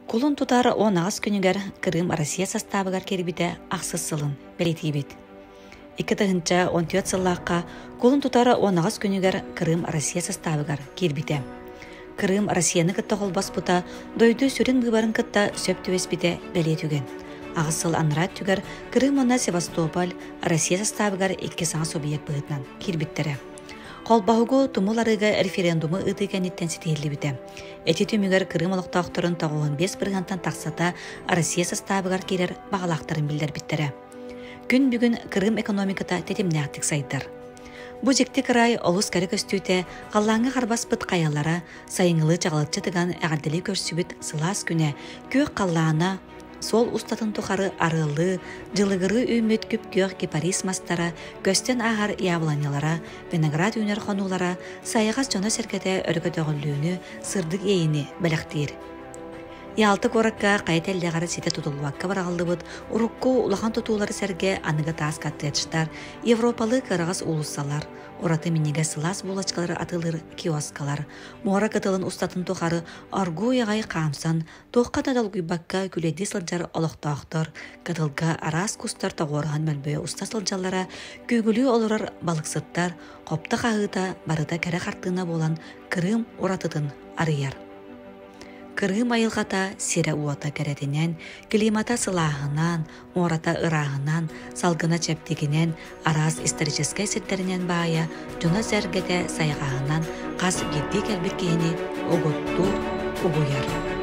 Кулун тутар 18 күнүгэр Крым Россия састаабыгар киирбитэ ахсыс сылын бэлиэтиибит. 2014 сыллаахха кулун тутар 18 күнүгэр Крым Россия састаабыгар киирбитэ. Крым Россияны кытта холбоспута дойду сүрүн быыбарын кытта сөп түбэспитэ бэлиэ түгэн. Аҕыс сыл анараа өттүгэр Крым уонна Севастополь Россия састаабыгар икки саҥа субъект быһыытынан киирбиттэрэ. Холбоһугу тумул арыыга референдуму ыытыы кэнниттэн ситиһиллибитэ. Ити түмүгэр Крым олохтоохторун 95 бырыһыантан тахсата Россия састаабыгар киирэр баҕалаахтарын биллэрбиттэрэ. Күн бүгүн Крым экономиката тэтимнээхтик сайдар. Бу дьикти кыраай олус кэрэ көстүүтэ, халлааҥҥа харбаспыт хайалара, сайыҥҥылыы чаҕылыччы тыган эҕэрдэлии көрсүбүт сылаас күнэ, күөх халлаана, Суол устатын тухары арыаллыы, дьылыгырыы үүммүт күп-күөх кипарис мастара, көстөн ааһар яблонялара, виноград үүнэр хонуулара, сайаҕас дьоно-сэргэтэ өрө көтөҕүллүүнү, сырдык иэйиини бэлэхтиир. Ялта куоракка хайа тэллэҕэр ситэ тутуллубакка быраҕыллыбыт урукку улахан тутуулары сэргэ аныгы таас коттеджтар, европалыы кыараҕас уулуссалар, ураты минньигэс сылаас булочкалары атыылыыр киоскалар, муора кытылын устатын тухары оргууй аҕай хаамсан, Туохха да долгуйбакка күлэйдии сылдьар олохтоохтор кытылга араас кустар тоҕуоруһан мөлбөйө уста сылдьаллара, күүгүлүү олорор балыксыттар хопто хаһыыта барыта кэрэ хартыына буолан Крым уратытын арыйар. Крым айылҕата сирэ-уота кэрэтинэн, климата сылааһынан, муората ырааһынан, салгына чэбдигинэн, араас историческай сирдэринэн баайа, дьоно-сэргэтэ сайҕаһынан хас биирдии кэлбит киһини угуттуур, угуйар.